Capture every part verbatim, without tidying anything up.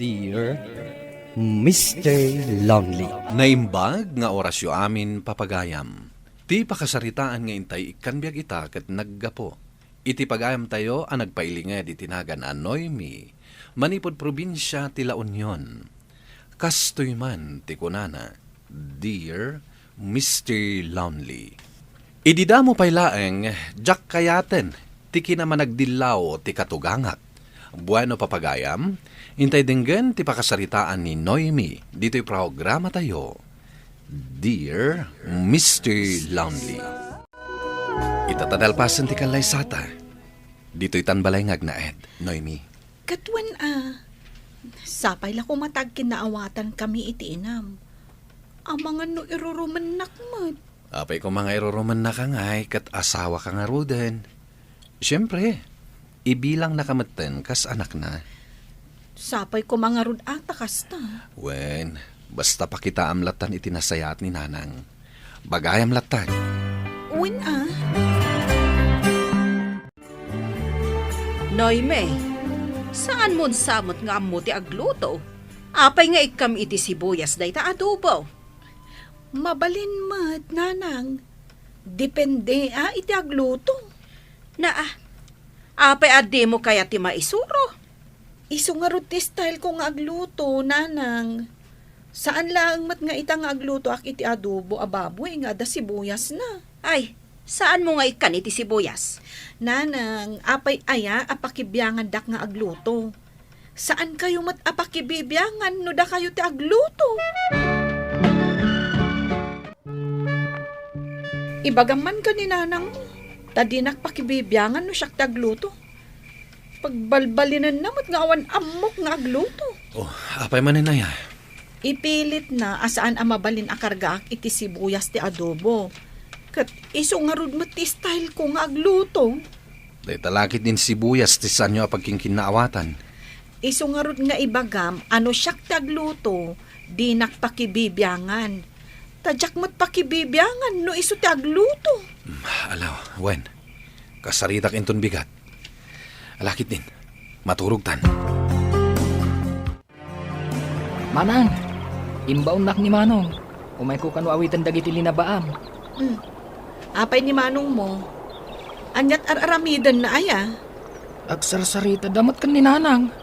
Dear Mister Lonely. Naimbag nga orasyo amin, papagayam. Ti pakasaritaan nga intay ikkan biag ita ket naggapu iti pagayamtayo a nagpailinged iti nagan a Noemi, manipud probinsia ti La Union. Kastoy man ti kunana, Dear Mister Lonely. Idi damo pay laeng, diak kayaten ti kinamanagdillaw ti katugangak. Bueno, papagayam, intay denggen ti pakasaritaan ni Noemi ditoy programatayo, Dear Mister Lonely. Ita ta nalpasen ti kallaysata. Ditoy tan balay nga agnaed, Noemi. Ket wen a, sapay la koma ta agkinnaawatankami iti inam. Amangan no irurumennak met. Apay koma nga irurumennaka ngay ket asawaka ngaruden. Siempre, ibilangnaka metten kas anakna. Sapay koma ngarud a ta kasta. Wen, basta pakitaam lattan iti nasayaat ni Nanang. Bagayam lattan. Wen a. Noemi, saanmon sa met nga ammo ti agluto? Apay nga ikkam iti sibuyas dayta adobo? Mabalin met, Nanang. Depende a iti agluto. Naa, apay a dimo kayat ti maisuro? Isu ngarud ti style ko nga agluto, Nanang. Saan laeng met nga ita nga aglutoak iti adobo a baboy nga adda sibuyasna. Ay, saanmo nga ikkan iti sibuyas? Nanang, apay aya a pakibiangandak nga agluto? Saankayo met a pakibibiangan no dakayo ti agluto? Ibagam man ken ni Nanang, ta dinak pakibibiangan no siak ti agluto. Pagbalbalinenna met nga awan ammok nga agluto. Oh, apay manen aya? Ipilitna a saan a mabalin a kargaak iti sibuyas ti adobo. Ket isu ngarud met ti style ko nga agluto. Dayta la ketdin sibuyas ti saanyo a pagkinkinnaawatan. Isu ngarud nga ibagam a no siak ti agluto, dinak pakibibiangan. Ta diak met pakibibiangan no isu ti agluto. Hmm, alaw, wen. Kasaritak inton bigat. Ala ketdin, maturogtan. Manang, imbaonnak ni Manong. Umayko kano awiten dagiti linabaam. Hmm. Apay ni Manongmo? Aniat ar-aramidenna aya? Agsarsaritada met ken ni Nanang.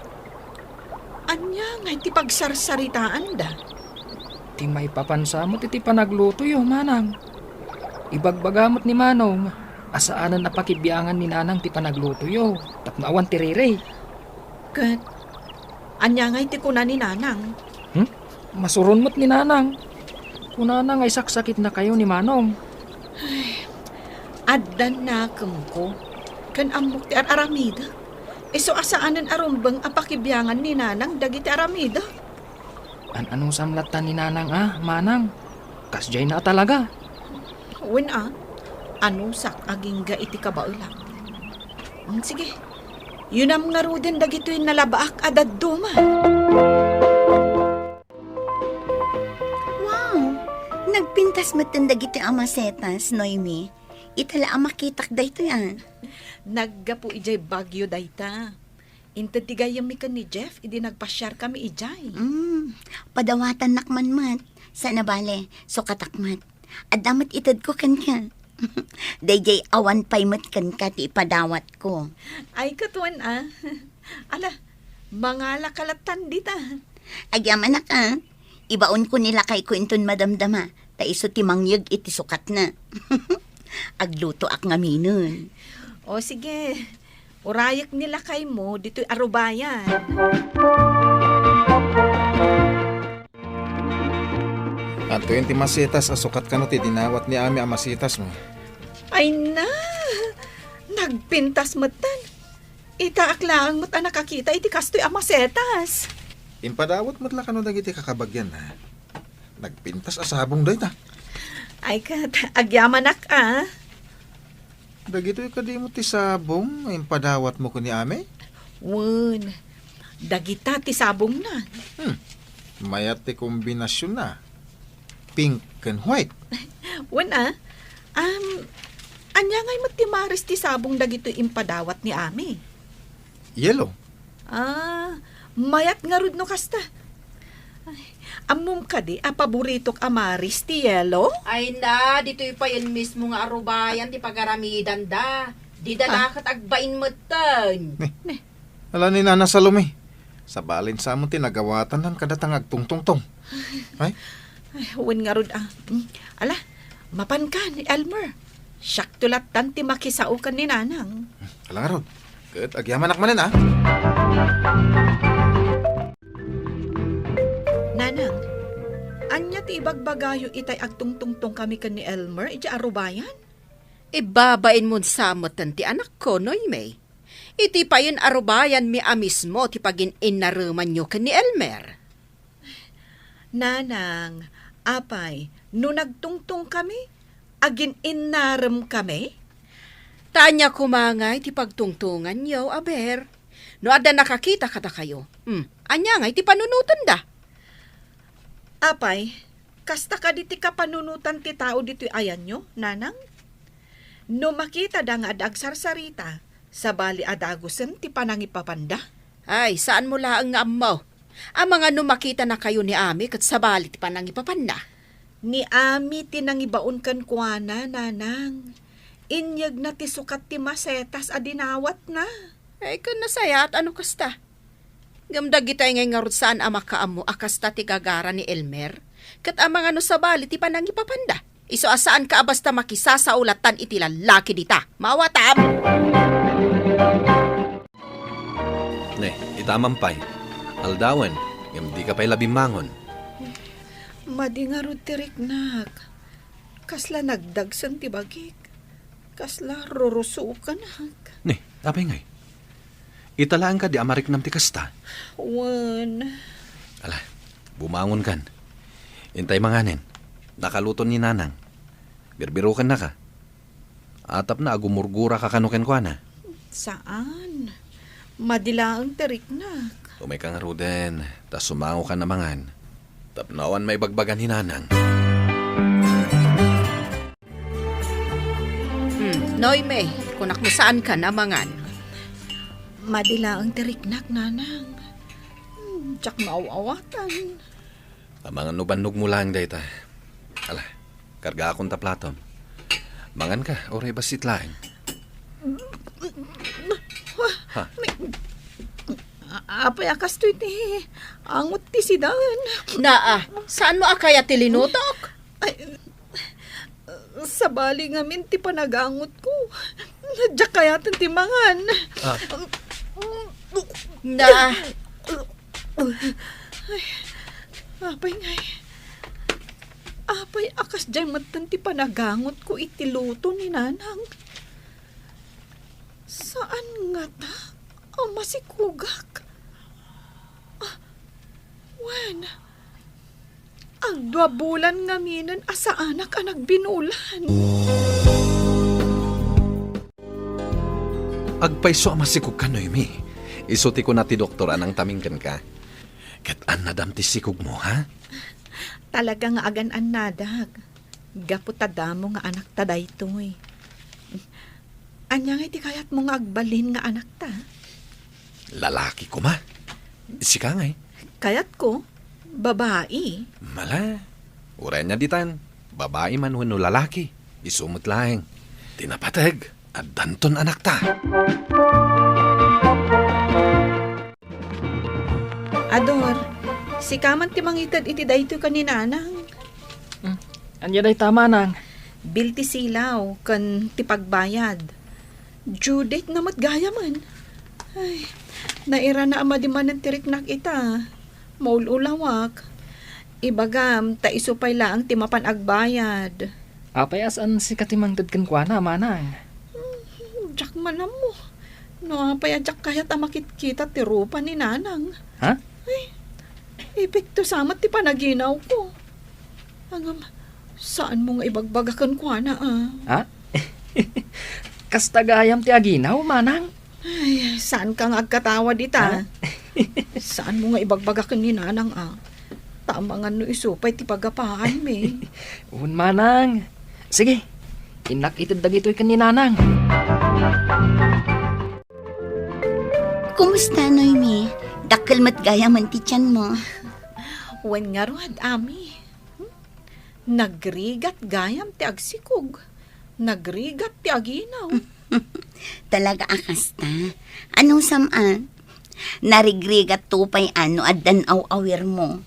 Ania ngay ti pagsarsaritaanda? Ti maipapan sa met iti panaglutoyo, Manang. Ibagbaga met ni Manong a saanen a pakibiangan ni Nanang ti panaglutoyo tapno awan ti riri. Ket ania ngay ti kuna ni Nanang? Hmm? Masuron met ni Nanang. Kunana nga isaksakitnakayo ni Manong. Ay, addan nakemko. Ken ammok ti ar-aramidek. Isu a saanen a rumbeng a pakibiangan ni Nanang dagiti aramidek. An-anusam latta ni Nanang a, Manang. Kasdiayna a talaga. Wen a, anusak agingga iti kabaelak. Mm, sige. Yunam ngaruden dagitoy nalabaak a dadduma. Wow! Nagpintas metten dagitoy a masetas, Noemi. Ita la a makitak daytoy a. Naggapu idiay Baguio dayta. Inted ti gayyemmi ken ni Jeff idi nagpasiarkami idiay. Mm, padawatannak man met. Saan a bale, sukatak met. Adda met itedko kenka. Daydiay awan pay met kenka ti ipadawatko. Ay, ket wen a. Ala, mangalaka lattan dita. Agyamanak a. Ibaonko ni lakayko inton madamdama, ta isu ti mangyeg iti sukatna. Aglutoak ngaminen. O sige, urayek ni lakaymo ditoy arubayan. Adtoyen ti masetas a sukat kano ti dinawat ni Ami a masetasmo. Ay na! Nagpintas metten. Itaak laeng met a nakakita iti kastoy a masetas. Impadawat met la kano dagiti kakabagianna. Nagpintas a sabong dayta. Ay ket, agyamanak a. Dagitoy kadi met ti sabong nga impadawatmo ken ni Ami? Wen, dagita ti sabongna. Hmm. Mayat ti kombinasionna. Pink ken white. Wen a. Um, ania ngay met ti maris ti sabong dagitoy impadawat ni Ami? Yellow. Ah, Mayat ngarud no kasta. Ay, ammom kadi a paboritok a maris ti yelo? Ay na, ditoy payen mismo nga arubayan ti pagaramidanda. Dida Ah. la ket agbain metten. Ne. Ne. Ala ni Nana Salome. Sabalin sa mo ti nagawatan nan kadata nga agtungtungtong. Ay? Ay, wen ngarud, ah. Mm. Ala, mapanka ni Elmer. Siakto lattan ti makisao ken ni Nanang. Ala ngarud. Ket agyamanak manen, ah. Nanang, ania ti ibagbagayo itay agtungtungtong kami ken ni Elmer idiay arubayan? Ibabainmon sa metten ti anakko, Noemi. Iti payen arubayanmi a mismo ti pagin-innaremanyo ken ni Elmer. Nanang, apay, no nagtungtong kami, agin-innarem kami? Ta ania koma ngay ti pagtungtonganyo, aber? No adda nakakita kadakayo, hmm, ania ngay ti panunotenda? Apay, kasta kadi ti kapanunotan ti tao ditoy ayanyo, Nanang? No makitada nga adda agsarsarita, sabali a dagusen ti panangipapanda? Ay, saanmo laeng nga ammo. Amangan no makitanakayo ni Ami ket sabali ti panangipapanna. Ni Ami ti nangibaon kenkuana, Nanang. Inyegna ti sukat ti masetas a dinawatna. Ay, ken nasayaat a no kasta. Ngem dagitay ngay ngarud saan a makaammo a kasta ti gagara ni Elmer, ket amangan no sabali ti panangipapanda. Isu a saanka a basta makisasao lattan iti lallaki dita. Maawatam! Ne, itaman pay. Aldawen, ngem dika pay la bimmangon. Madi ngarud ti riknak. Kasla nagdagsen ti bagik. Kasla rurusukanak. Ne, apay ngay? Ita laeng kadi a mariknam ti kasta? Wen. Ala, bumangonkan. Intay manganen. Nakaluto ni Nanang. Birbirokennaka. Tapno agumurguraka kano kenkuana. Saan. Madi laeng ti riknak. Umayka ngaruden, ta sumangokan a mangan. Tapno awan maibagbaga ni Nanang. Hmm, Noemi, kunakmo saankan a mangan. Madi laeng ti riknak, Nanang. Hmm, diak maaw-awatan. Amangan no bannogmo laeng dayta. Ala, kargaakon ta platom. Manganka, uray bassit laeng. Ha? May, a-, apay a kastoy ti angot ti sidaen? Naa, saanmo a kayat ti linutok? Ay, sabali ngamin ti panagangotko. Diak kayaten ti mangan. Ah. Na. Ay, apay ngay. Apay a kasdiay metten ti panagangotko iti luto ni Nanang. Saan ngata a masikugak? Ah, wen, agdua bulan ngaminen a saanak a nagbinulan. Agpayso a masikugka, Noemi. Isu ti kuna ti doktor a nangtaming kenka. Ket annadam ti sikugmo, ha? Talaga nga agan-annadak. Gapu ta damo nga anakta daytoy. Ania ngay ti kayatmo nga agbalin nga anakta? Lalaki koma. Sika ngay? Kayatko, babai. Mala, uray ania ditan, babai man wenno lalaki, isu met laeng. Ti napateg, addanton anakta. Ador, sika man ti mangited iti daytoy ken ni Nanang. Hmm. Ania dayta, Manang? Bill ti silaw ken ti pagbayad. Due date na met gayamen. Ay, nairana a madi manen ti riknak ita. Maul-ulawak. Ibagam, ta isu pay laeng ti mapan agbayad. Apay a saan sika ti mangted kenkuana, Manang? Hmm, diak man ammo. No apay a diak kayat a makitkita ti rupa ni Nanang. Ha? Ay, epekto sa met ti panaginawko. Ngem, saanmo nga ibagbaga kenkuana, a? Ha? Kasta gayam ti aginaw, Manang? Ay, saanka nga agkatawa dita. Ha? Saanmo nga ibagbaga ken ni Nanang, a? Ta amangan no isu pay ti pagapaanmi. Wen, Manang. Sige, innak ited dagitoy ken ni Nanang. Kumusta, Noemi? Dakkel met gayam ti tianmo. Wen ngarud, Ami. Nagrigat gayam ti agsikog. Nagrigat ti aginaw. Talaga a kasta? Anusam a? Narigrigatto pay no addan aw-awirmo.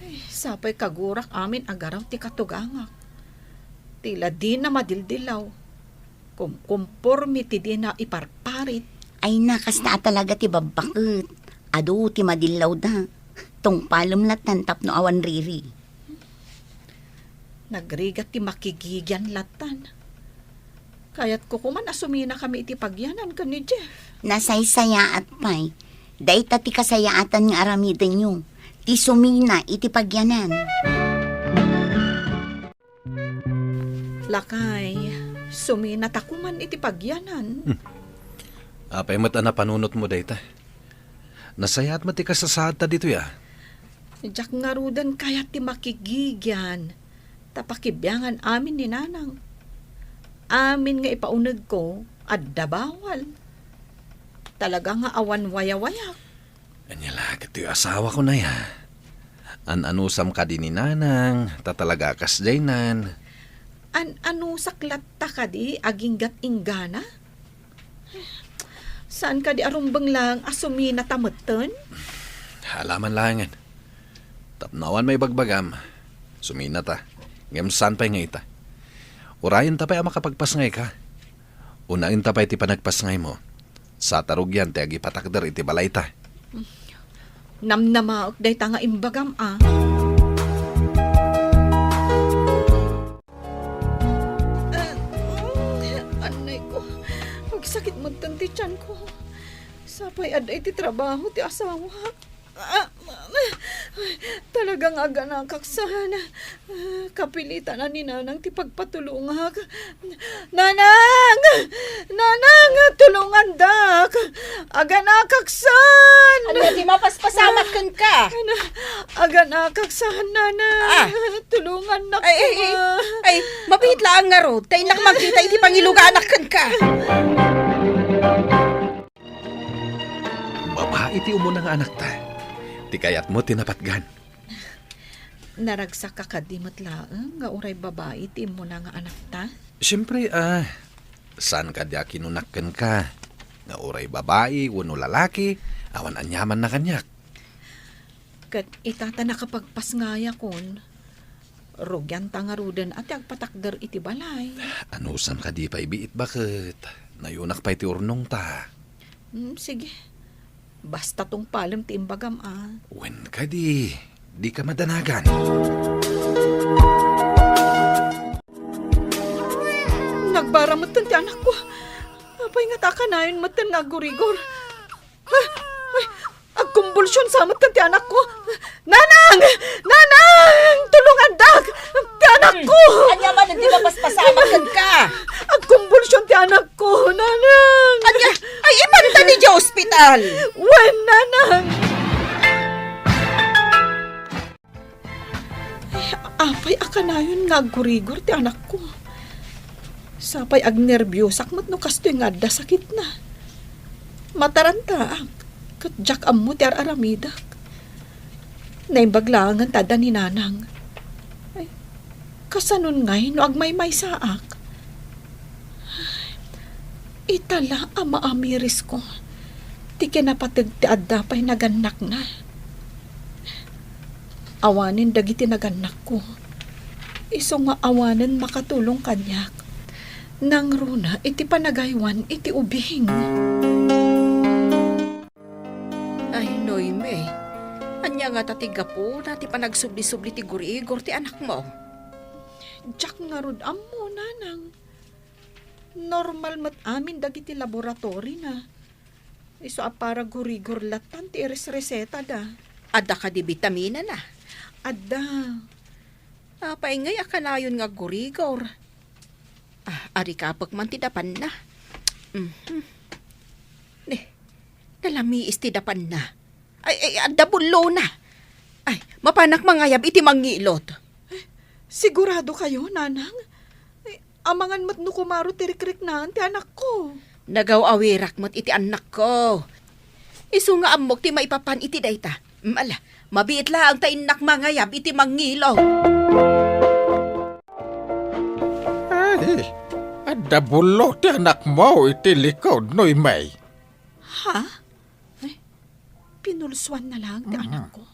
Ay, sapay kagurak amin a garaw ti katugangak. Tila dina madildilaw. Kumkumpormi ti dina iparparit. Ay na, kasta a talaga ti babbaket. Adu ti madillawda. Tungpalem lattan tapno awan riri. Nagrigat ti makigigian lattan. Kayatko koman a suminakami iti pagyanan ken ni Jeff. Nasaysayaat pay. Dayta ti kasayaatan nga aramidenyo. Ti sumina iti pagyanan. Lakay, suminata koman iti pagyanan. Hmm. Apay met a napanunotmo dayta? Nasayaat met ti kasasaadta ditoy a. Diak ngaruden kayat ti makigigian, ta pakibiangan amin ni Nanang. Amin nga ipaunegko, adda bawal. Talaga nga awan wayawayak. Ania la, ket toy asawako nay a. An-anusam kadi ni Nanang, ta talaga a kasdiaynan. An-anusak latta kadi aginggat inggana? Saan kadi a rumbeng laeng a suminata metten? Alaman laengen. Tapno awan maibagbagam, suminata. Ngem saan pay nga ita. Urayenta pay a makapagpasngayka. Unaenta pay ti panagpasngaymo. Saan ta rugian ti agipatakder iti balayta. Namnamaek dayta nga imbagam a. Ah, mm, anay ko. Agsakit metten ti tianko. Sapay adda iti trabaho ti asawak. Ah, talaga nga aganakak saan. Ah, kapilitan a ni Nanang ti pagpatulongak. Nanang! Nanang, tulongandak! Aganakak saan! Ania ti mapaspasamak kenka? Ana, aganakak saan, Nanang. Ah. Tulongannak. Ay, ay, ay. Ay, mabiit laeng ngarud, ta innak makita iti pangiluganak kenka. Babai ti umuna nga anakta. Ti kayatmo ti napatgan. Naragsakka kadi met laeng nga uray babai ti immuna nga anakta? Siempre, ah, saan kadi a kinunak kenka nga uray babai wenno lalaki, awan aniamanna kaniak. Ket ita ta nakapagpasngayakon, rugianta ngaruden a ti agpatakder iti balay. Anusam kadi pay biit baket? Nayunak pay ti urnongta. Hmm, sige. Basta tungpalem ti imbagam a. Wen kadi, dika madanagan. Nagbara metten ti anakko. Apay ngata a kanayon metten nga aggurigor? Ah, ay, agkumbulsion sa metten ti anakko. Nanang! Nanang! Tulongandak! Ti anakko! Hmm. Ania man, di ba paspasamak kenka? Agkumbulsion ti anakko, Nanang! Ania? Ay, ipanta ni ospital! Wen, Nanang! Ay, apay a kanayon nga aggurigor ti anakko? Sapay agnerbiasak met no kastoy nga adda sakitna. Matarantaak, ket diak ammo ti ar-aramidek. Naimbag laengen ta adda ni Nanang. Ay, kasanon ngay no agmaymaysaak? Ita la a maamirisko ti kinapateg ti adda pay nagannakna. Awanen dagiti nagannakko, isu nga awanen makatulong kaniak, nangruna iti panagaywan iti ubing. Ay, Noemi, ania ngata ti gapuna ti panagsubli-subli ti gurigor ti anakmo? Diak ngarud ammo, Nanang. Normal met amin dagiti laboratorina. Isu a para gurigor lattan ti iresresetada. Adda kadi bitaminana? Adda. Apay ngay a kanayon nga aggurigor? Ah, arikapek man ti dapanna. Mhm. Ne, nalamiis ti dapanna. Ay, ay, adda bullona. Ay, mapanak mangayab iti mangngilot. Sigurado kayo, Nanang? Ay, amangan met no kumaro ti rikriknaan ti anakko. Nagaw-awirak met iti annakko. Isu nga ammok ti maipapan iti dayta. Mm, ala, mabiit laeng ta innak mangayab iti mangilo. Ay, adda bullo ti anakmo iti likud, Noemi. Ha? Ay, pinulsuan na lang ti Mhm. anakko.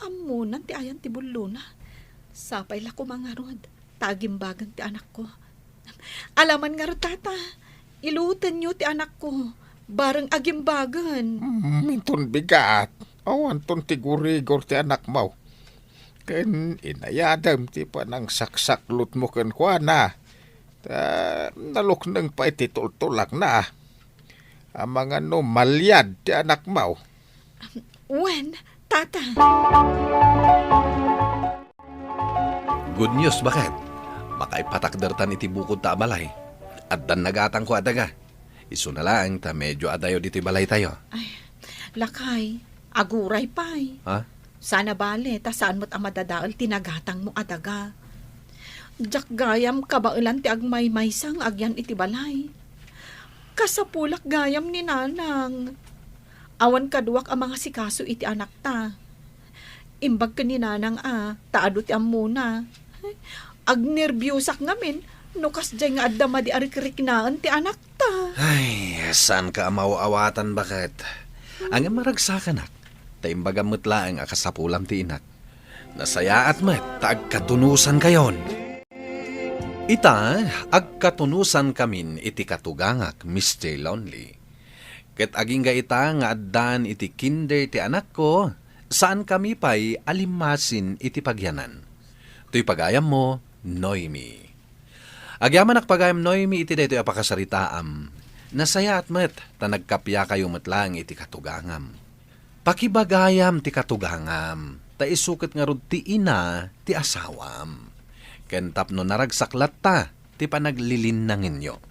Ammonan ti ayan ti bullona. Sapay la koma ngarud, ta agimbagen ti anakko. Alaman ngarud, tata, ilutenyo ti anakko, bareng agimbagen. Hmm, inton bigat, awanton ti gurigor ti anakmo. Ken inayadem ti panangsaksaklutmo kenkuana. Ta nalukneng pay ti tultulakna. Amangan no maliad ti anakmo. Wen, tata. Good news, baket. Makaipatakdertan iti bukod ta a balay. Addan nagatangko a daga. Isuna laeng ta medio adayo ditoy balaytayo. Ay, lakay, aguray pay. Ha? Sana bale, ta saan met a madadael ti nagatangmo a daga. Diak gayam kabaelan ti agmaymaysa nga agyan iti balay. Kasapulak gayam ni Nanang. Awan kaduak a mangasikaso iti anakta. Imbag ken ni Nanang a, ta adu ti ammona. Agnerbiosak ngamin no kasdiay nga adda madi a rikriknaen ti anakta. Ay, saanka a maaw-awatan, baket. Ngem maragsakanak, ta imbagam met laeng a kasapulam ti inak. Nasayaat met ta agkatunosankayon. Ita, agkatunosankamin iti katugangak, Mister Lonely. Ket agingga ita nga addan iti kinder ti anakko, saankami pay a limmasin iti pagyanan. Toy pagayammo, Noemi. Agyamanak pagayam, Noemi, iti daytoy a pakasaritaam. Nasayaat met ta nagkapiakayo met laeng iti katugangam. Pakibagayam ti katugangam, ta isu ket ngarud ti ina ti asawam. Ken tapno naragsak latta ti panaglilinnangenyo.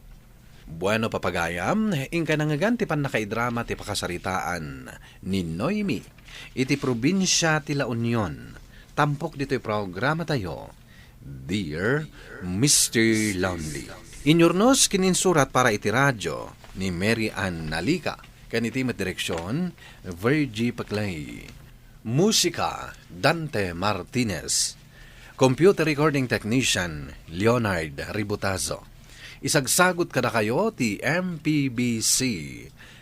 Bueno, papagayam, inka nangngegan ti pannakaidrama ti pakasaritaan ni Noemi iti probinsia ti La Union, tampok ditoy programatayo, Dear Mister Lonely. Inyurnos ken insurat para iti radio ni Mary Ann Nalica, ken iti met direksion, Virgie Paclay. Musika, Dante Martinez. Computer recording technician, Leonard Ributazo. Isagsagut kadakayo ti M P B C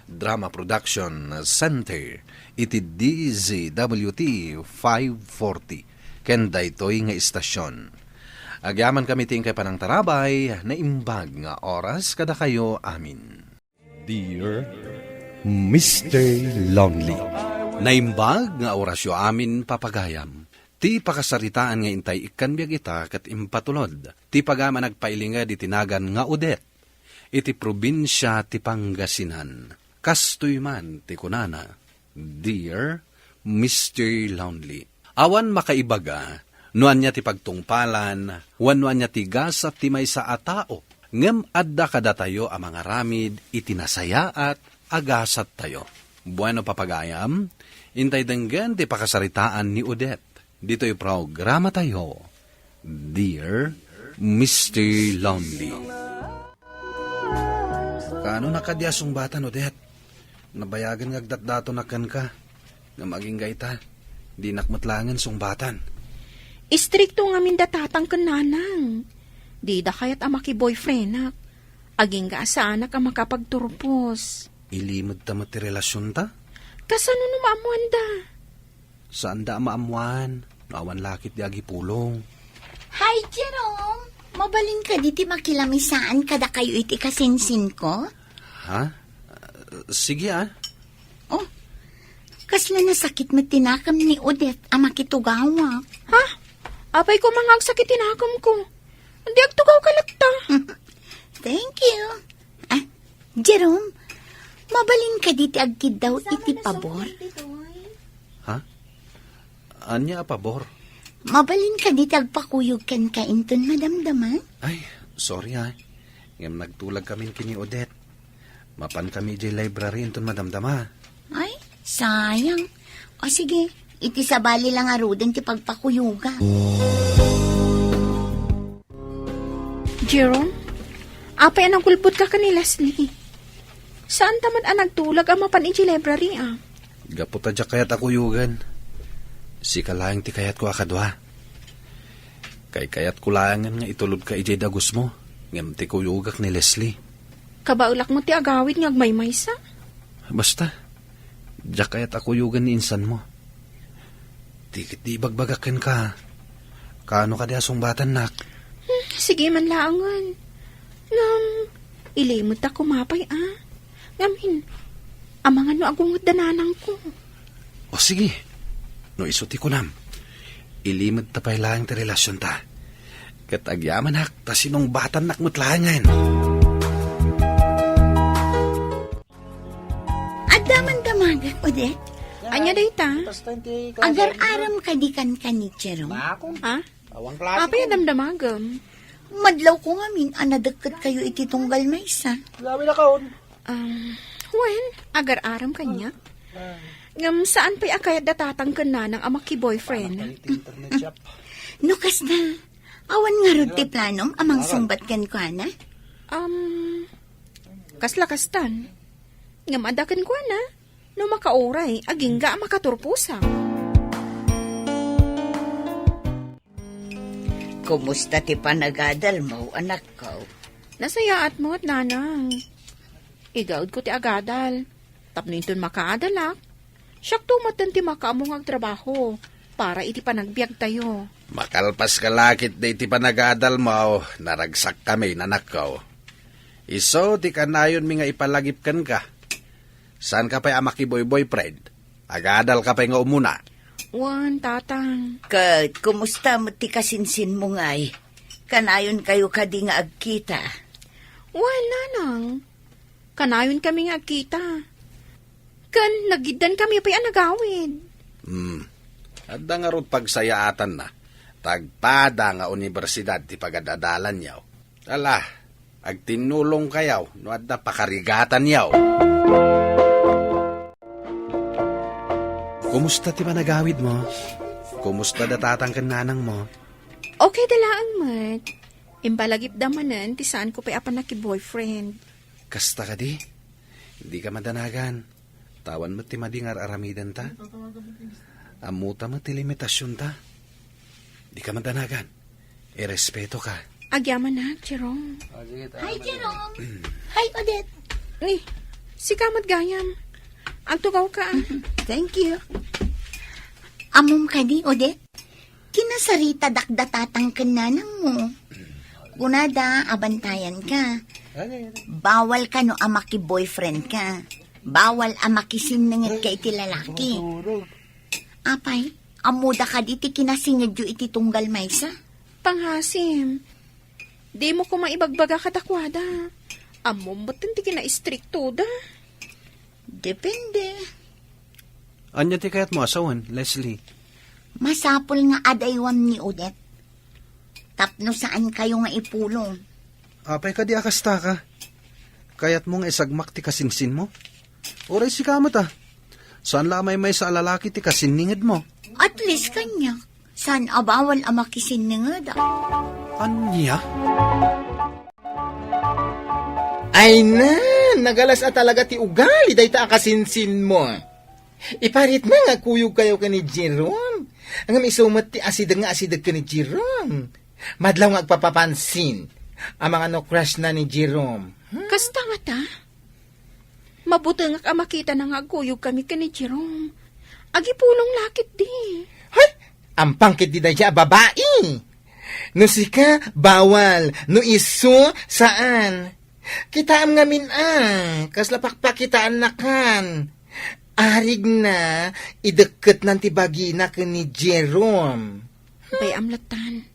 Drama Production Center iti D Z W T five forty ken daytoy nga istasion. Agyamankami ti inkay panangtarabay, naimbag nga oras kadakayo amin. Dear Mister Lonely. Naimbag nga orasyo amin, papagayam. Ti pakasaritaan nga intay ikkan biag ita ket impatulod ti pagayam a nagpailinged iti nagan nga Odette iti probinsia ti Pangasinan. Kastoy man ti kunana, Dear Mister Lonely, awan makaibaga no ania ti pagtungpalan wenno ania ti gasat ti maysa a tao, ngem adda kadatayo a mangaramid iti nasayaat a gasattayo. Bueno, papagayam, intay denggen ti pakasaritaan ni Odette ditoy programatayo, Dear Mister Lonely. Kaano na kadi a sungbatan, Odette? Nabayagen nga agdatdatonak kenka. Ngem agingga ita, dinak met laengen sungbatan. Istrikto ngamin da tatang ken nanang. Dida kayat a makiboyfriendak. Agingga a saanak a makapagturpos. Ilimedta met ti relasionta? Kasano no maammoanda? Saanda a maammoan no awan lakit di agipulong. Hi, Jerome! Mabalin kadi ti makilamisaan kadakayo iti kasinsinko? Ha? Sige, ah. Oh, kasla nasakit met ti nakemmi ni Odette a makitugawak. Ha? Apay koma nga agsakit ti nakemko? Di agtugawka latta. Thank you. Ah, Jerome, mabalin kadi ti agkiddaw iti pabor? Ha? Ania a pabor? Mabalin kadi ti agpakuyog kenka inton madamdama? Ay, sorry, ah. Ngem nagtulagkamin ken ni Odette. Mapankami idiay library inton madamdama. Ay, sayang. O sige, iti sabali la ngaruden ti pagpakuyoga. Jerome, apay a nagulbodka ken ni Leslie? Saanta met a nagtulag a mapan idiay library, a? Gapu ta diak kayat a kuyogen. Sika laeng ti kayatko a kadua. Kaykayatko laengen nga itulodka idiay dagusmo, ngem ti kuyogak ni Leslie. Kabaelak met ti agawid nga agmaymaysa. Basta, diak kayat a kuyogen ni insanmo. Ti ket di ibagbagak kenka. Kaano kadi a sungbatannak? Hmm, sige man laengen. Ngem, ilimedta koma pay, a? Ngamin, amangan no agungetda nanangko. O sige, no isu ti kunam, ilimedta pay laeng ti relasionta. Ket agyamanak ta sinungbatannak met laengen. Adda man damagek, Odette? Ania dayta? Agar-aram kadi kan kan ni Jerome? Ha? Apay a damdamagem? Madlawko ngamin a nadekket kayo iti tunggal maysa. Um, wen, agar-aram kaniak. Ngem saan pay a kayat da tatang ken nanang a maki-boyfriend. No kasta, awan ngarud ti planom a mangsungbat kenkuana? Um, kasla kastan. Ngem adda kenkuana, no makauray, agingga a makaturposak. Kumusta ti panagadalmo, anakko? Nasayaat met, nanang. Igaudko ti agadal. Tapno inton makaadalak, siakto metten ti makaammo nga agtrabaho para iti panagbiagtayo. Makalpaska la ketdi iti panagadalmo, naragsakkami, anakko. Isu ti kanayonmi nga ipalagip kenka. Saanka pay a makiboy-boyfriend. Agadalka pay nga umuna. Wen, tatang. Ket kumusta met ti kasinsinmo ngay? Kanayonkayo kadi nga agkita? Wen, nanang. Kanayonkami nga agkita. Ken nagiddankami pay a nagawid. Hmm. Adda ngarud pagsayaatanna. Ta agpada nga universidad ti pagad-adalanyo. Ala, agtinnulongkayo no adda pakarigatanyo. Kumusta ti panagawidmo? Kumusta da tatang ken nanangmo? Okay da laeng met. Impalagipda manen ti saanko pay a pannaki-boyfriend. Kasta kadi? Dika madanagan. Awan met ti madi nga ar-aramidenta. Ammota met ti limitasionta. Dika madanagan. Irespetoka. Agyamanak, Jerome. Hi, Jerome. Hi, Odette. Ni, sika met gayam. Agtugawka, a. Thank you. Ammom kadi, Odette? Kinasaritadak da tatang ken nanangmo. Kunada a bantayanka. Bawal kano a maki-boyfriendka. Bawal a makisinnengetka iti lalaki. Apay, ammoda kadi ti kinasingedyo iti tunggal maysa? Pangasim, dimo koma ibagbaga kadakuada. Ammom metten ti kinaistriktoda. Depende. Ania ti kayatmo a sawen, Leslie? Masapul nga adaywam ni Odette. Tapno saankayo nga ipulong. Apay kadi a kastaka? Kayatmo nga isagmak ti kasinsinmo? Uray sika met a. Saan la a maymaysa a lalaki ti kasinningedmo? At least kaniak. Saan a bawal a makisinninged? Ania? Ay na, nagalas a talaga ti ugali dayta a kasinsinmo. Iparitna nga agkuyogkayo ken ni Jerome. Ngem isu met ti asideg nga asideg ken ni Jerome. Madlaw nga agpapapansin. Amangan no crush na ni Jerome. Hmm? Kasta ngata? Mabutengak a makitana nga agkuyogkami ken ni Jerome. Agipulong la ketdi. Hay! Ampang ketdi daydiay a babai. No sika, bawal. No isu, saan. Kitaem ngamin a, kasla pakpakitaannakan. Arigna, idekketnan ti bagina ken ni Jerome. Bay-am lattan.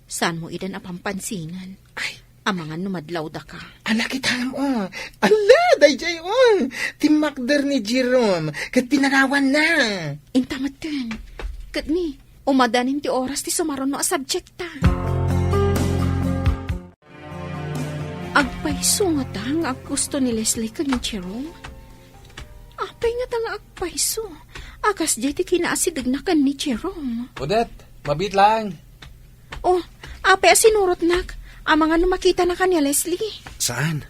Saanmo idan a pampansinen? Ay. Amangan no madlawdaka. Ala, kitaem, o. Ala, daydiay, o. Timmakder ni Jerome, ket pinanawanna. Inta metten. Ket ni, umadanin ti oras ti sumaruno a subjekta. Agpayso ngata nga aggusto ni Leslie ken ni Jerome? Apay ngata nga agpayso a kasdiay ti kinaasidegna ken ni Jerome? Odette, mabiit laeng. O, apay a sinurotnak? Amangan no makitanaka ni Leslie. Saan?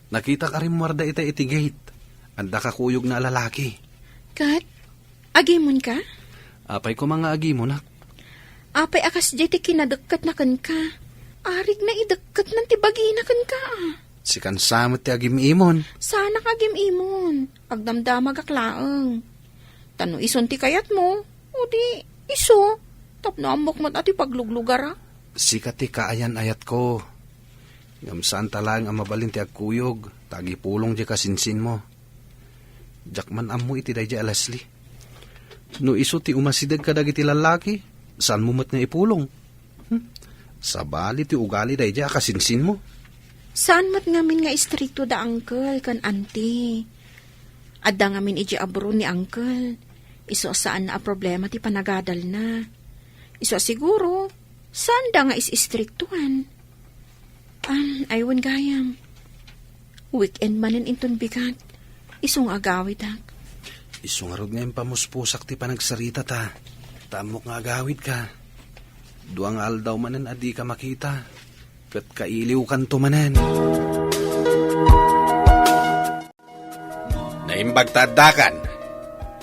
Nakitak a rimmuarda ita iti gate. Adda kakuyogna a lalaki. Ket, agimonka? Apay koma nga agimonak? Apay a kasdiay ti kinadekketna kenka? Arigna idekketnan ti bagina kenka, a. Sikan sa met ti agim-imon. Saanak agim-imon. Agdamdamagak laeng. Ta no isun ti kayatmo, o di, isu. Tapno ammok met a ti pagluglugarak. Sika ti kaayan-ayatko. Ngem saanta laeng a mabalin ti agkuyog, ta agipulong diay kasinsinmo. Diak man ammo iti daydiay a Leslie. No isu ti umasideg kadagiti lallaki, saanmo met nga ipulong. Hmm. Sabali ti ugali daydiay a kasinsinmo. Saan met ngamin nga istrikto da uncle ken auntie. Adda ngamin idiay abroad ni uncle. Isu a saan a problema ti panagadalna. Isu a siguro, saanda nga is-istriktuan. Um, aywan gayam. Weekend manen inton bigat. Isu nga agawidak. Isu ngarud nga impamuspusak ti panagsarita ta. Ta ammok nga agawidka. Dua nga aldaw manen a dika makita. Ket kailiwkanto manen. Naimbag ta addakan.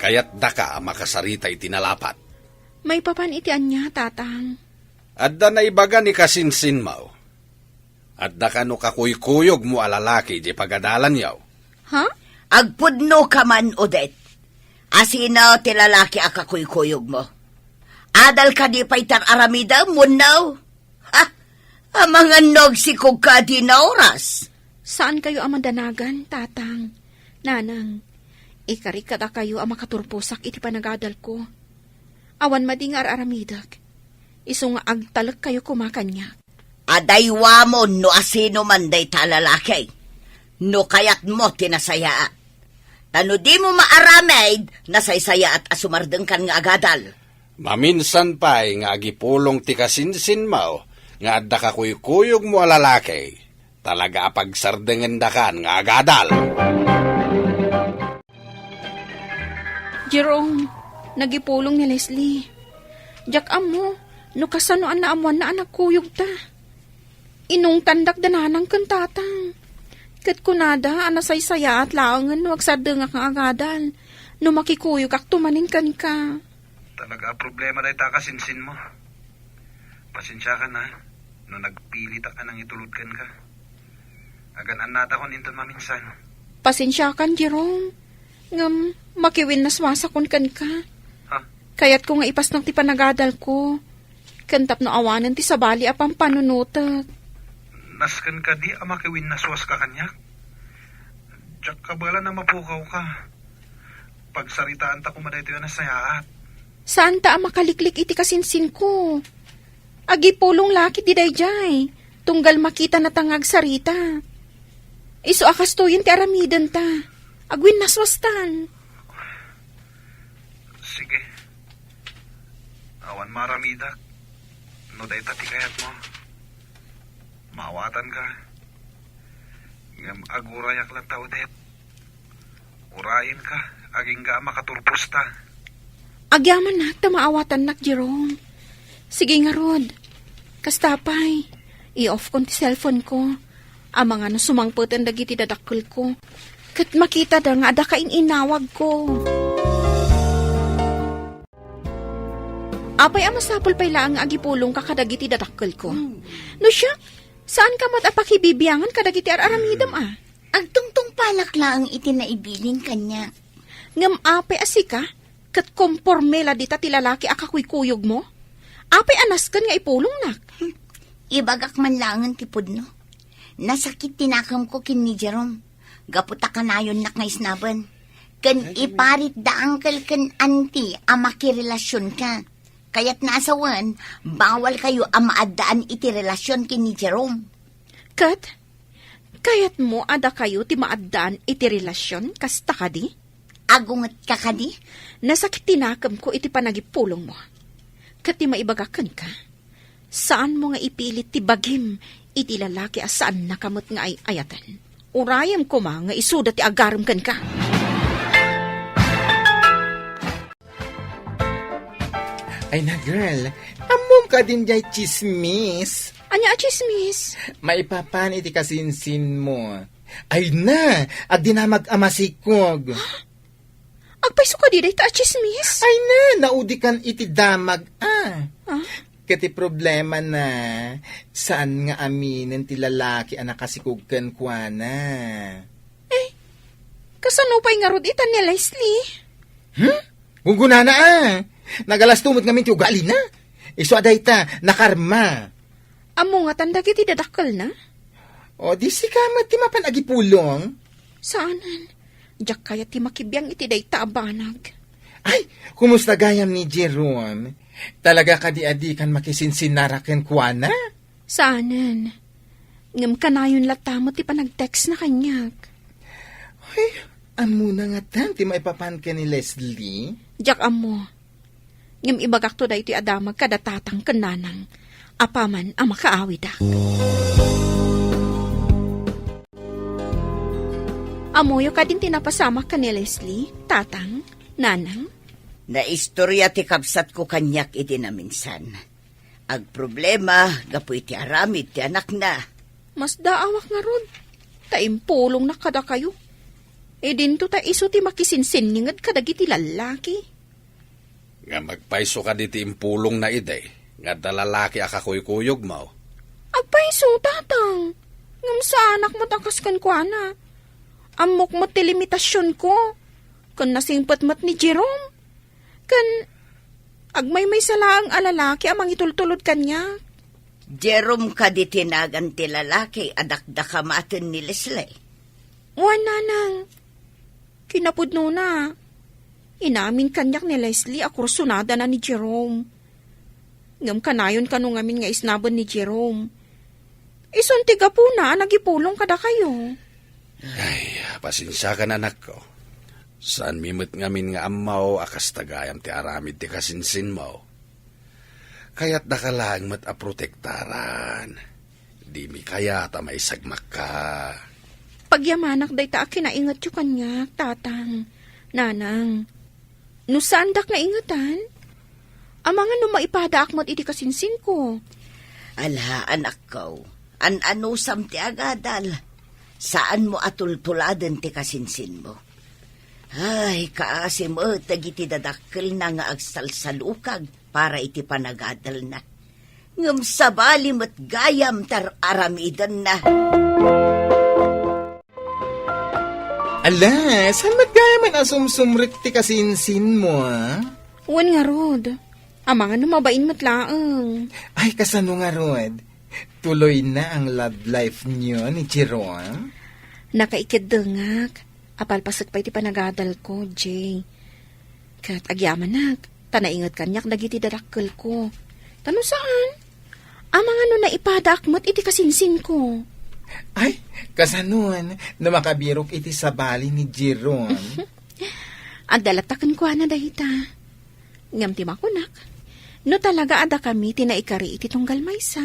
Kayatdaka a makasarita iti nalapat. Maipapan iti ania, Tatang? Adda naibaga ni kasinsinmo. Adda kano kakuykuyogmo a lalaki idiay pagadalanyo. Ha? Agpudnoka man, Odette. Asino ti lalaki a kakuykuyogmo? Adal kadi pay ti ar-aramidem wenno? Ha? Amangan no agsikogka a dina oras. Saankayo a madanagan, Tatang. Nanang, ikarik kadakayo a makaturposak iti panagadalko. Awan madi nga ar-aramidek. Isu nga agtalekkayo koma kaniak. Adaywamon no asino man dayta a lalaki. No kayatmo ti nasayaat. Ta no dimo maaramid, nasaysayaat a sumardengkan nga agadal. Maminsan pay nga agipulong ti kasinsinmo nga adda kakuykuyogmo a lalaki, talaga a pagsardengendakan nga agadal. Jerome, nagipulong ni Leslie. Diak ammo no kasano a naammoanna a nagkuyogta. Inungtandak da nanang ken tatang. Ket kunada a nasaysayaat laengen no agsardengak nga agadal no makikuyogakto manen kenka. Talaga a problema dayta a kasinsinmo. Pasensiakan, ha, no nagpilitak a nangitulod kenka. Agan-annatakon inton maminsan. Pasensiakan, Jerome. Ngem, makiwinnaswasakon kenka. Ha? Kayatko nga ipasnek ti panagadalko. Ken tapno awanen ti sabali a pampanunotek. Nasken kadi a makiwinnaswaska kaniak? Diak kabaelan a mapukawka. Pagsaritaanta koma daytoy a nasayaat. Saanta a makaliklik iti kasinsinko. Agipulong la ketdi daydiay, tunggal makitanata nga agsarita. Isu a kastoyen ti aramidenta. Agwinnaswastan. Sige. Awan maaramidak. No dayta ti kayatmo. Maawatanka. Ngem agurayak latta, Odette. Urayenka, agingga a makaturposta. Agyamanak ta maawatannak, Jerome. Sige ngarud. Kasta pay, i-off kon ti cellphone ko. Amangan no sumangpeten dagiti dadakkelko. Ket makitada nga adda kain-inawagko. Apay a masapul pay laeng nga agipulongka kadagiti dadakkelko? Hmm. No siak, saanka met a pakibibiangan kadagiti ar-aramidem, a? Agtungtungpalak laeng iti naibilin kaniak. Ngem apay a sika, ket komporme la dita ti lalaki a kakuykuyogmo? Apay a nasken nga ipulongnak? Hmm. Ibagak man laengen ti pudno. Nasakit ti nakemko ken ni Jerome. Gapu ta kanayonnak nga isnaben. Ken iparit da uncle ken auntie a makirelasionka. Kayatna a sawen, bawalkayo a maaddaan iti relasion ken ni Jerome. Ket, kayatmo a dakayo ti maaddaan iti relasion, kasta kadi? Agungetka kadi? Nasakit ti nakemko iti panagipulongmo. Ket ti maibagak kenka, saanmo nga ipilit ti bagim iti lalaki a saannaka met nga ay-ayaten. Urayem koma nga isuda ti agarem kenka. Ay na, girl, ammom kadin diay tsismis? Ania a tsismis? Maipapan iti kasinsinmo. Ay na, agdinamag a masikog. Agpayso kadi dayta a tsismis? Ay na, naudikan iti damag a. Ah? Ket ti problema na, saan nga aminen ti lalaki a nakasikog kenkuana. Eh, kasano pay ngarud ita ni Leslie? Hmm? Gunggunana a. Nagalasto met ngamin ti ugalina. Isu a dayta, nakarma. Ammo ngatan dagiti dadakkelna? O, di sika met ti mapan agipulong? Saanen. Diak kayat ti makibiang iti dayta a banag. Ay, kumusta gayam ni Jerome? Talaga kadi a dikan makisinsinara kenkuana? Saanen. Ngem kanayon latta met ti panagtextna kaniak. Ay, ammona ngatan ti maipapan ken ni Leslie? Diak ammo. Ngem ibagakto daytoy a damag kada tatang ken nanang, apaman a makaawidak. Ammoyo kadin ti napasamak ken ni Leslie, tatang, nanang? Naistoria ti kabsatko kaniak idi naminsan. Agproblema gapu iti aramid ti anakna. Masdaawak ngarud, ta impulongnak kadakayo. Idinto ta isu ti makisinsinninged kadagiti lallaki. Ngem agpayso kadi ti impulongna idi nga adda lalaki a kakuykuyogmo? Agpayso, tatang. Ngem saanak met a kas kenkuana. Ammok met ti limitasionko. Ken nasingpet met ni Jerome. Ken agmaymaysa laeng a lalaki a mangitultulod kaniak. Jerome kadi ti nagan ti lalaki a dakdakamaten ni Leslie? Wen, nanang. Kinapudnona, inamin kaniak ni Leslie a kursunadana ni Jerome. Ngem kanayon kano ngamin nga isnaben ni Jerome. Isun ti gapuna a nagipulong kadakayo. Ay, pasensiakan, anakko. Saanmi met ngamin nga ammo a kasta gayam ti aramid ti kasinsinmo. Kayatdaka laeng met a protektaran. Dimi kayat a maisagmakka. Pagyamanak dayta a kinaingetyo kaniak, tatang, nanang. No saandak nga ingetan, amangan no maipadaak met iti kasinsinko. Ala, anakko, an-anusam ti agadal. Saanmo a tultuladen ti kasinsinmo. Ay, kaasi met dagiti dadakkelna nga agsalsalukag para iti panagadalna. Ngem sabali met gayam ti ar-aramidenna. Ala, saan met gayam a sumsumrek ti kasinsinmo, a? Wen ngarud. Amangan no mabain met laeng. Ay, kasano ngarud? Tuloy na ang love life niyo ni Jerome? Nakaikeddengak. Apalpasek pay ti panagadalko, Jay. Ket agyamanak, ta nainget kaniak dagiti dadakkelko. Ta no saan, amangan no naipadaak met iti kasinsinko. Ay, kasanon, no makabirok iti sabali ni Jerome? Adda latta kenkuana dayta. Ngem ti makunak, no talaga a dakami ti naikari iti tunggal maysa,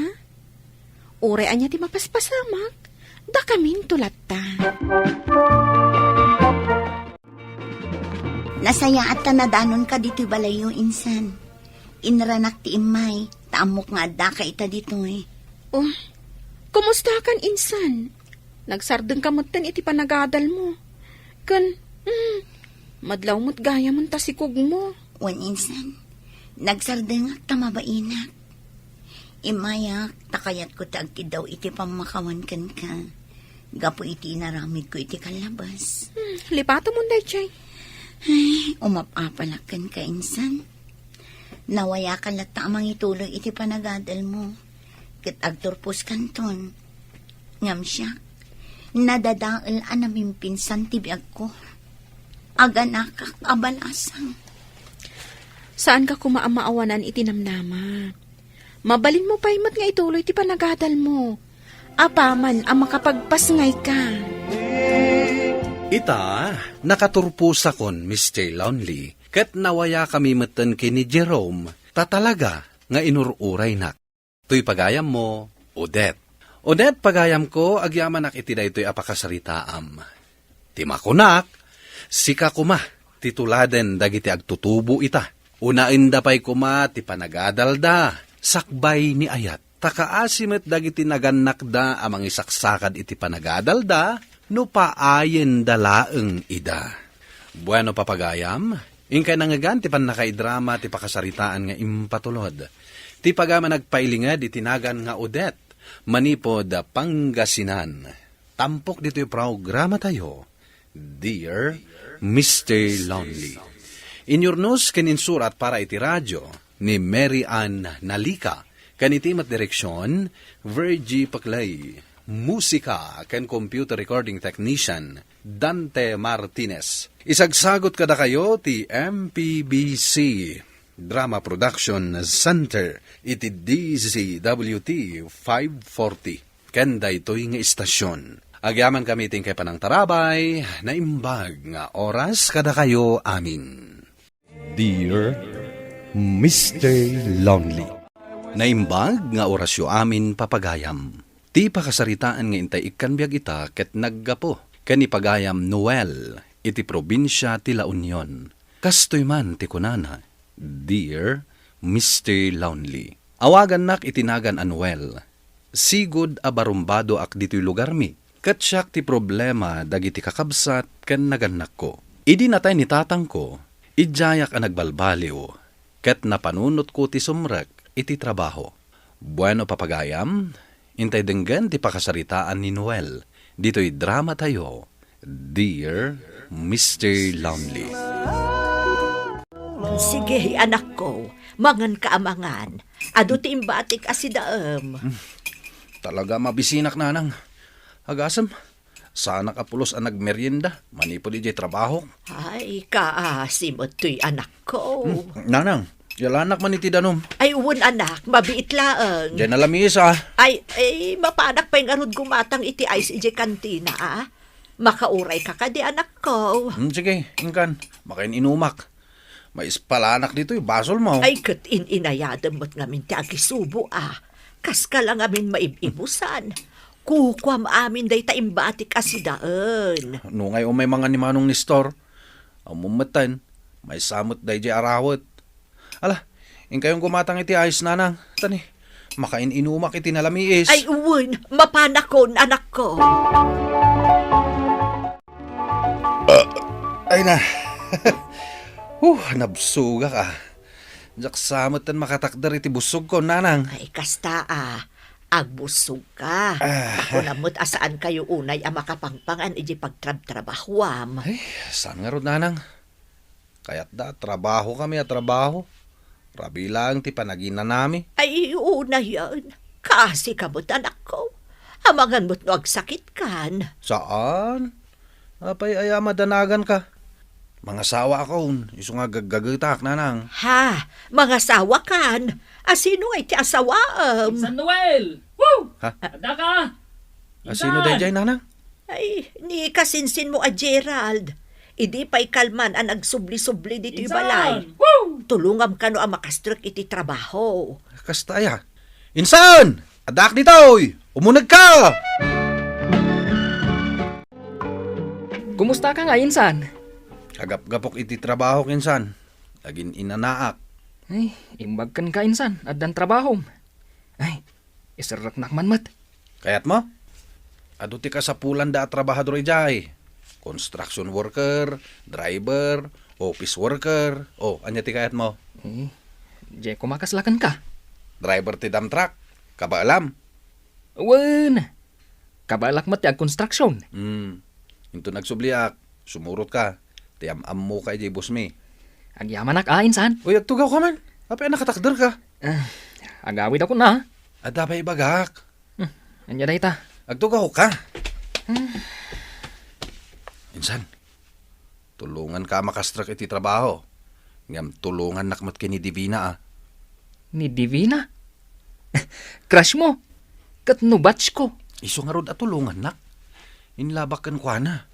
uray ania ti mapaspasamak, dakaminto latta. Nasayaat ta nadanonka ditoy balayyo, insan. Inranak ti immay, ta ammok nga addaka ita ditoy. Oh, kumustakan, insan? Nagsardengka metten iti panagadalmo. Ken, mm, madlaw met gayamen ta sikogmo. Wen insan, nagsardengak ta mabainak. Immayak, ta kayatko ti agkiddaw iti pammakawan kenka, gapu iti inaramidko iti kallabas. Hmm, lipatemon daydiay. Ay, umap-apalak kenka, insan. Nawayakan latta a mangituloy iti panagadalmo, ket agturposkanton. Ngem siak, nadadael a namimpinsan ti biagko. Aganakak a balasang. Saanka koma a maawanan iti namnama. Mabalinmo pay met nga ituloy ti panagadalmo. Apaman a makapagpasngayka. Ita, nakaturposakon, Mister Lonely, ket nawayakami metten ken ni Jerome, ta talaga nga inur-uraynak. Toy pagayammo, Odette. Odette, pagayamko, agyamanak iti daytoy a pakasaritaam. Ti makunak, sika koma ti tuladen dagiti agtutubo ita. Unaenda pay koma ti panagadalda, sakbay ni ayat. Ta kaasi met dagiti nagannakda a mangisaksakad iti panagadalda, no paayenda laeng ida. Bueno, papagayam, inkay nangngegan ti pannakaidrama ti pakasaritaan nga impatulod. Ti pagayam a nagpailinged iti nagan nga Odette, manipud Pangasinan. Tampok ditoy programatayo, Dear Mister Lonely. Inyurnos ken insurat para iti radio ni Mary Ann Nalica, ken iti met direksion, Virgie Paclay. Musika ken computer recording technician, Dante Martinez. Isagsagot kadakayo ti M P B C Drama Production Center iti D Z W T five forty. Ken daytoy nga istasyon, agyamankami iti inkay panangtarabay, naimbag nga oras kadakayo amin. Dear Mister Lonely. Naimbag nga orasyo amin, papagayam. Ti pakasaritaan nga intay ikkan biag ita ket naggapu ken ni pagayam Noel iti probinsia ti La Union. Kastoy man ti kunana, Dear Mister Lonely. Awagannak iti nagan a Noel. Sigud a barumbadoak ditoy lugarmi, ket siak ti problema dagiti kakabsat ken nagannakko. Idi natay ni tatangko, idiayak a nagbalbaliw, ket napanunotko ti sumrek iti trabaho. Bueno, papagayam, intay denggen ti pakasaritaan ni Noel ditoy dramatayo, Dear Mister Lonely. Sige, anakko, manganka a mangan. Adu ti imbatik a sidaem. Hmm. Talaga mabisinak, nanang. Agasem, saanak a pulos a nagmerienda manipud idiay trabahok. Ay, kaasi met toy, anakko. Hmm, nanang, yalanak man iti danum. Ay, wen, anak, mabiit laeng. Diay nalamiis, a. Ay, ay, mapanak pay ngarud gumatang iti ice idiay kantina, a. Makaurayka kadi, anakko? Hmm, sige, inkan. Makain-inumak. Maispalanak ditoy basolmo. Ay, ket in-inayadem met ngamin ti agisubo, a. Kaska la ngamin maib-ibusan. Kukuam amin dayta imbatik a sidaen. Nungay umay mangan ni Manong Nestor. Ammom metten, maysa met daydiay arawet. Ala, inkayon gumatang iti ice, nanang. Tani, makain-inumak iti nalamiis. Ay, wen, mapanakon, anakko. Ay na. Huh, nabsogak, a. Diak sa metten makatakder iti bussogko, nanang. Ay, kasta, a. Agbussogka. Ah. Akunam met a saankayo unay a makapangpangan iti pagtrabtrabahuam. Ay, saan ngarud, nanang? Kayatda a trabahokami a trabaho. Rabii laeng ti panaginanami. Ay, unayen. Kaasika met, anakko. Amangan met no agsakitkan. Saan? Apay aya madanaganka? Mangasawaakon, isu nga gaggagetak, nanang. Ha? Mangasawakan? Asino ngay ti asawaem? San Noel! Woo! Ha? Adda ka? Asino daydiay, nanang? Ay, ni kasinsinmo a Gerald. Idi pay kalman a nagsubli-subli ditoy balay. Insan! Woo! Tulongam kano a makastrek iti trabaho. Kasta aya? Insan! Addaak ditoy! Umunegka! Kumustaka nga, insan? Agapgapok iti trabahok, insan. Agin-inanaak. Ay, imbag kenka, insan. Addan trabahom. Ay, iserreknak man met. Kayatmo? Adu ti kasapulanda a trabahador idiay. Construction worker, driver, office worker. O, ania ti kayatmo? Eh, diay koma kasla kenka. Driver ti dump truck. Kabaelam? Wen. Kabaelak met ti agkonstruksyon. Hmm. Inton agsubliak, sumurotka. Ti am-ammoka idiay busmi. Agyamanak a, insan. Uy, agtugawka man. Apay a nakatakderka? Ah, agawidakon a. Adda pay ibagak. Hmm, ania dayta? Agtugawka. Hmm. Insan, tulonganka a makastrek iti trabaho. Ngem tulongannak met ken ni Divina, a. Ni Divina? Crush mo? Ket no batch ko? Isu ngarud a tulongannak. Inlabak kenkuana.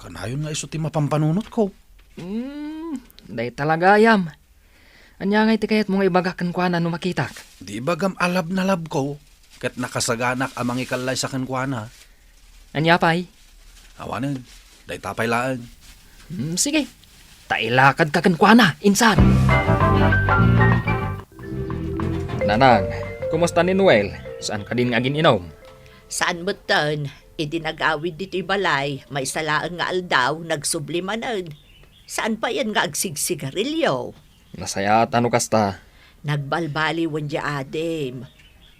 Kanayon nga isu ti mapampanunotko. Hmm, dayta la gayam. Ania ngay ti kayatmo nga ibagak kenkuana no makitak? Di ibagam a love na love ko, ket nakasaganak a mangikallaysa kenkuana. Ania pay? Awanen, dayta pay laeng. Hmm, sige. Ta ilakadka kenkuana, insan. Nanang, kumusta ni Noel? Saan kadin nga agin-inom? Saan metten. Idi nagawid ditoy balay, maysa laeng nga aldaw, nagsubli manen. Saan payen nga agsigsigarilyo? Nasayaat a no kasta. Nagbalbaliwen diay adim.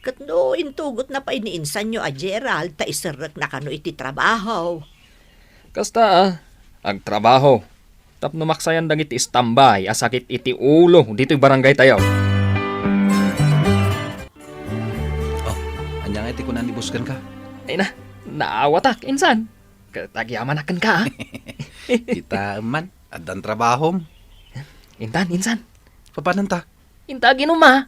Ket no intugotna pay ni insanyo a Gerald ta iserrekna kano iti trabaho. Kasta, a, agtrabaho tapno maksayan dagiti istambay a sakit iti ulo ditoy barangaytayo. Oh, ania nga iti kuna ni boss kenka? Ay na, naawatak, insan. Ket agyamanak kenka, a. Kitaem man, addan trabahom. Intan, insan. Papananta? Inta aginum, a.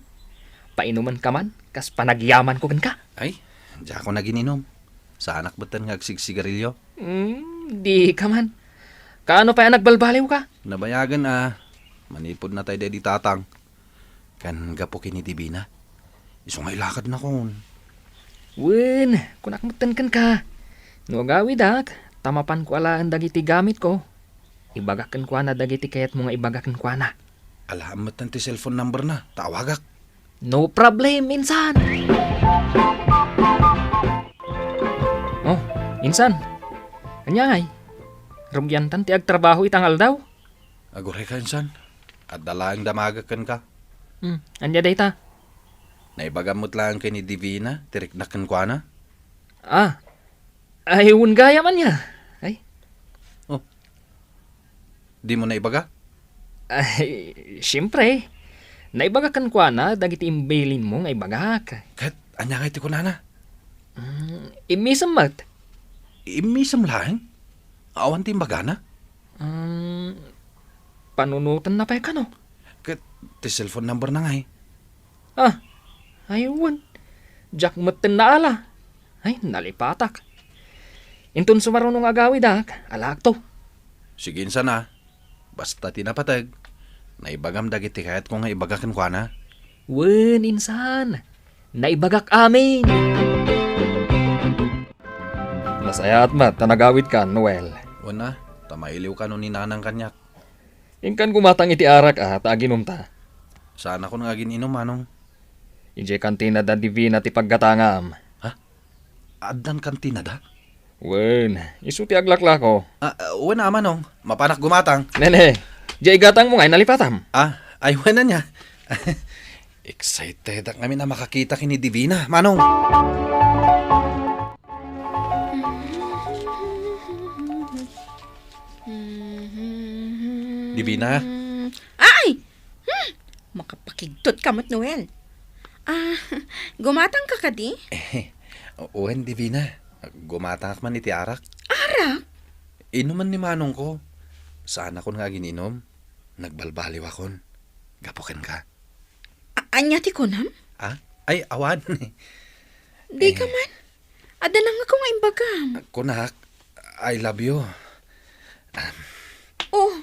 Painumenka man, kas panagyamanko kenka. Ay, diakon agin-inum. Saanak metten nga agsigsigarilyo. Hmm, dika man. Kaano pay a nagbalbaliwka? Nabayagen a manipud natay daydi tatang. Ken gapu ken ni Divina. Isu nga ilakadnakon. Wen, kunak metten kenka. No agawidak, ta mapanko alaen dagiti gamitko. Ibagak kenkuana dagiti kayatmo nga ibaga kenkuana. Alaem metten ti cellphone number na, ta awagak. No problem, insan. Oh, insan. Ania ngay? Rugiantan ti agtrabaho ita nga aldaw? Aguray ka, insan. Adda laeng damagek kenka. Hmm, ania dayta? Naibagam met laeng ken ni Divina ti riknak kenkuana. Ah, ay, wen gayam ania. Ay. Oh. Dimo naibaga? Ay, siempre. Naibaga kenkuana dagiti imbilinmo nga ibagak. Ket ania ngay ti kunana? Mm, immisem met. Immisem laeng? Awan ti imbagana? Um, panunotenna pay kano? Ket ti cellphone number na ngay? Ah, ay wen. Diak metten naala. Ay, nalipatak. Inton sumaruno nga agawidak, alaakto. Sige, insan a. Basta ti napateg, naibagam dagiti kayatko nga ibaga kenkuana. Wen, insan. Naibagak amin. Nasayaat met ta nagawidka, Noel. Wen a, ta mailiwka no ni Nanang kaniak. Inkan gumatang iti arak a, ta aginumta. Saanakon nga agin-inum, Manong. Idiay kantina da Divina ti paggatangam. Ha? Addan kantina da? Wen, isu ti aglaklako. Ah, ah, wen a, Manong. Mapanak gumatang. Nene, diay gatangmo ngay nalipatam. Ah, ay, wen ania. Excitedak ngamin a makakita ken ni Divina, Manong. Divina? Ay! Hmm! Makapakigtot ka met, Noel. Ah, gumatang ka kadi? Eh, wen, Divina. Gumatangak man iti arak. Arak? Inuman ni manongko. Saanakon nga agin-inum. Nagbalbaliwakon. Gapu kenka. A-, ania ti kunam? Ah? Ay, awan. Dika Eh. man. Adda nangngegko nga imbagam. Kunak, "I love you." Um. Oh,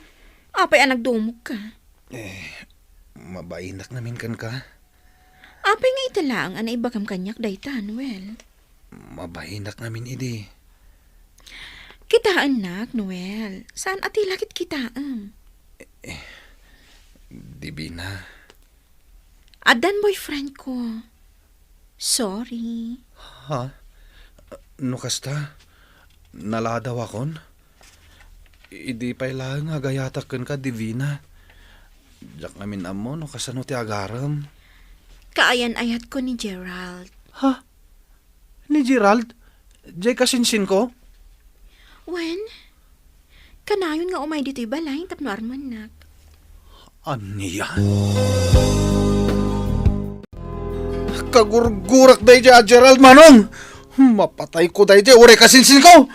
apay a nagdumogka? Eh, mabainak ngamin kenka. Apay nga ita laeng a naibagam kaniak dayta, Noel? Mabainak ngamin idi. Kitaennak, Noel. Saan a ti la ket kitaem? Eh, Divina. Addan boyfriend ko. Sorry. Ha? No kasta, naladawakon? Idi pay laeng nga agayatak kenka, Divina. Diak ngamin ammo no kasano ti agarem. Kaayan-ayatko ni Gerald. Ha? Ni Gerald? Diay kasinsinko? Wen, kanayon nga umay ditoy balay tapno armennak. Ania? Kagurgurak daydiay a Gerald, Manong! Mapatayko daydiay uray kasinsinko!